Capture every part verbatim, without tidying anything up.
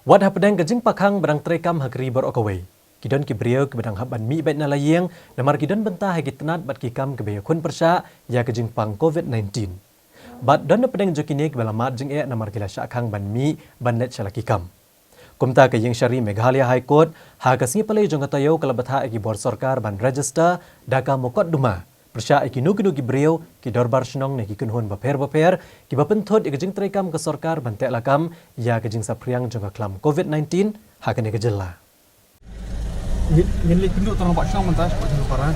Wat hapdeng ka jingpakhang ba dang treikam ha ka ri baroh kawei, ki don ki briew kiba dang hap ban mih beit na la ïing namar ki don bynta ha ki tnat bad ki kam kiba ïakhun pyrshah ïa ka jingpang COVID-nineteen. Bad don na pdeng jong kine kiba la mad jingeh namar ki la shah khang ban mih ban leit sha la ki kam. Kumta ka Ïingshari Meghalaya High Court ha ka sngi Palei jong ka taïew ka la bthah ïa ki bor sorkar ban register da ka mukotduma pyrshah ïa kino kino ki briew, ki dorbar shnong ne ki kynhun bapher bapher kiba pynthut ïa ka jingtreikam ka sorkar ban teh lakam ïa ka jingsaphriang jong ka khlam COVID-nineteen ha kane ka jylla. Ngin, ngin leit pynduh tang bad shnong mynta, sha para.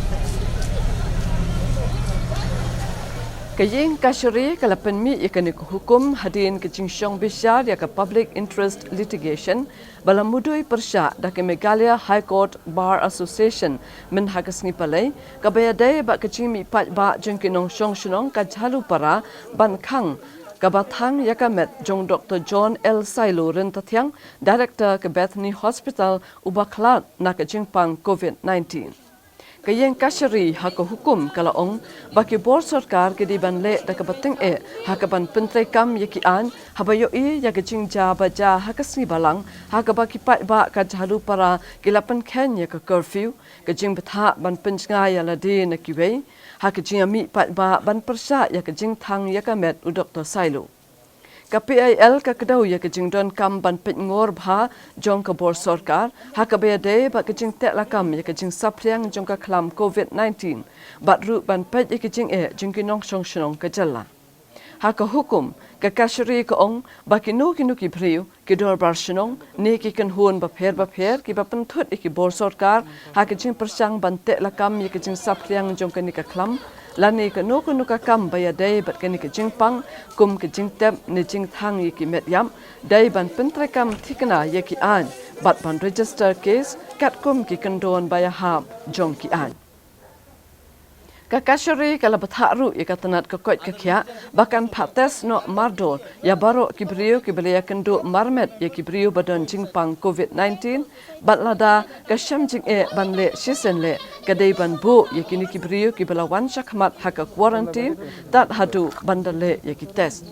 Ka Ïingkashari ka la pynmih ïa kane ka hukum hadien ka jingshong bishar ïa ka Public Interest Litigation ba la mudui pyrshah da ka Meghalaya High Court Bar Association mynha ka sngi Palei, kaba ïadei bad ka jingmih paidbah jong ki nongshong shnong ka Jhalupara ban khang kaba thang ïa ka met jong Doctor John L Sailo Ryntathiang, Director ka Bethany Hospital, uba khlad na ka jingpang COVID-nineteen. Ka Ïingkashari ha ka hukum ka la ong ba ki bor sorkar ki dei ban leh da kaba tyngeh ha kaban pyntreikam ïa ki aiñ haba ïohi ïa ka jingjia ba jia ha ka sngi Balang, ha kaba ki paidbah ka Jhalupara ki la pynkheiñ ïa ka curfew, ka jingbthah ban pynjngai ïa lade na kiwei, ha ka jingïamih paidbah ban pyrshah ïa ka jingthang ïa ka met u Doctor Sailo. Ka P I L ka kdew ïa ka jingdonkam ban peit ngor bha jong ka bor sorkar ha kaba ïadei bad ka jingteh lakam ïa ka jingsaphriang jong ka khlam COVID-nineteen, bad ruh ban peit ïa ka jingeh jong ki nongshong shnong ka jylla. Ha ka hukum, ka Kashari ka ong ba kino kino ki briew, ki dorbar shnong ne ki kynhun bapher bapher kiba pynthut ïa ki bor sorkar ha ka jingpyrshang ban teh lakam ïa ka jingsaphriang jong kane ka khlam lane kano kano ka kam ba ïadei bad kane ka jingpang, kum ka jingtep ne jingthang ïa ki met ïap, dei ban pyntreikam thikna ïa ki aiñ bad ban register case katkum ki kyndon ba ïahap jong ki aiñ. Ka Kashari ka la bthah ruh ïa ka tnat ka koit ka khiah ba kan phah test noh mardor ïa baroh ki briew kiba la ïakynduh marmet ïa ki briew ba don jingpang COVID-nineteen, bad lada ka shem jingeh ban leh shisien leh, ka dei ban buh ïa kine ki briew kiba la wan shakhmat ha ka quarantine tad haduh ban da leh ïa ki test.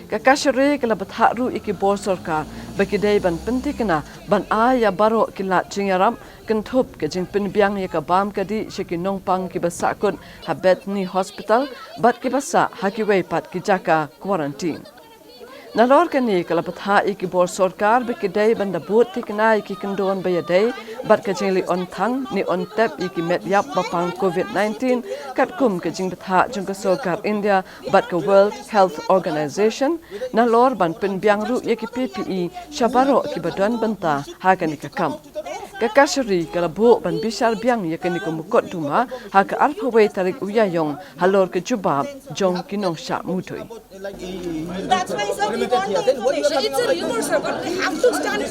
Ka Kashari ka la bthah ruh ïa ki bor sorkar ba ki dei ban pynthikna ban ai ïa baroh ki lad jingïarap, kynthup ka jingpynbiang ïa ka bam ka dih sha ki nongpang kiba sahkut ha Bethany Hospital bad kiba sah ha kiwei pat ki jaka quarantine. Nalor kane ka la bthah ïa ki bor sorkar ba ki dei ban da bud thikna ïa ki kyndon ba ïadei bad ka jingleh on thang ne on tep ïa ki met ïap ba pang COVID-nineteen, katkum ka jingbthah jong ka sorkar India bad ka World Health Organization, nalor ban pynbiang ruh ïa ki P P E sha baroh kiba don bynta ha kane ka kam. Ka Kashari ka la buh ban bishar biang ïa kane ka mukotduma ha ka arphew wei tarik u Ïaïong halor ka jubab jong ki nongshah mudui. That's why, sir, we want the information. It's a rumor, sir, but we have to stand.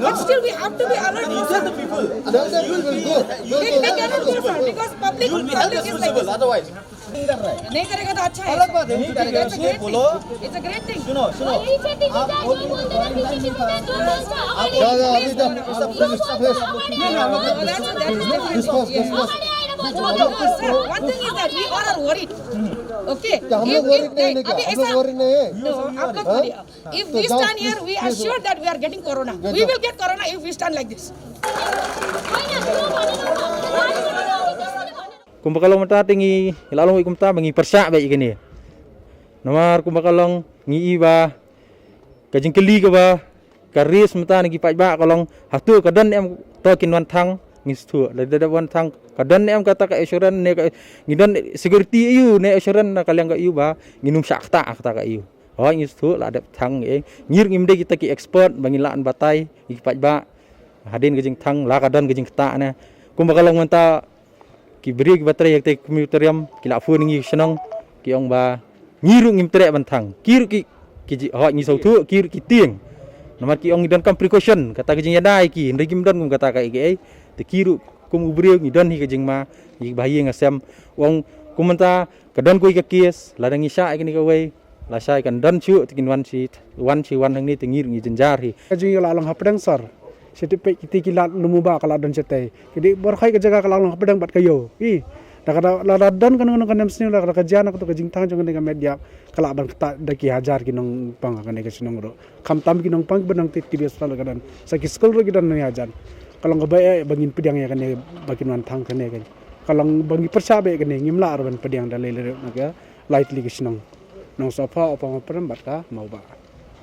But still, we have to be alert, sir. Tell the people. Tell the people, go. Go, go. They, they cannot do, sir, because public, public is like this. नहीं करेगा तो अच्छा है। अलग बात है, नहीं करेगा तो ये बोलो। It's a great thing. सुनो, सुनो। आप बोल रहे हो, क्वारंटाइन में था। आप बोल रहे हो, अभी तक। Discuss, discuss। Sir, one thing is that we all are worried. Okay? क्या हम लोग worried नहीं है क्या? हम लोग worried नहीं है। No, आप लोग worried। If we stand here, we are sure that we are getting corona. We will get corona if we stand like this. Kumba ka long mynta te ngi la long kumta ba ngi pyrshah bha ïa kane. Namar kumba ka long ngi i ba ka jingkylli kaba ka raise mynta na ki paidbah ka long hato ka don em to kin wan thang, ngi sngewthuh. Lada dep wan thang ka don em kata ka assurance ne ka, ngi don security aiu ne assurance na ka liang ka aiu ba ngin ym shah ktah kata ka aiu. Hooid ngi sngewthuh la dep thang, eh, ngi ruh ngim dei kita ki expert ba ngin lah ban batai ïa ki paidbah hadien ka jingthang la ka don ka jingktah ne. Kumba ka long mynta ki briew kiba trei ha kata ka crematorium ki la phone ïa ngi shnong, ki ong ba ngi ruh ngim treh ban thang, ki ruh ki, ki ji, hooid ngi sngewthuh, ki ruh ki tieng. Namar ki ong ngi donkam precaution, kata ka jingïada ïa ki, hynrei kim don kum kata kaei kaei. Te ki ruh kum u briew ngi don hi ka jingma ïa ki bahaïing hasem. U ong kum mynta ka don kawei ka case, lada ngi shah ïa kane kawei, lashai kan don shuh te kin wan shi, wan shi wan hangne te ngi ruh ngi jynjar hi. Ka jingïalang hapdeng sir, sha te peit kiti ki lad lumuba ka la don shatei. Ki dei baroh hi ka jaka ka la long hapdeng bad ka ïew. Hi. Da ka da, lada don kano kano ka nemsniew, lada ka jia na kato ka jingtang jong kane ka met ïap, ka lah ban ktah da ki hajar ki nongpang ha kane ka shnong ruh. Khamtam ki nongpang kiba nang tip T B S ka don, sa ki skul ruh ki don nang hajar. Ka long kaba eh ba ngin pdiang ïa kane, ba kin wan thang kane ka. Ka long ba ngi pyrshah beit kane, ngim lah ruh ban pdiang da lei lei ruh na ka lai tylli ki shnong. Nongsohpha Upper Mawprem bad ka Mawbah.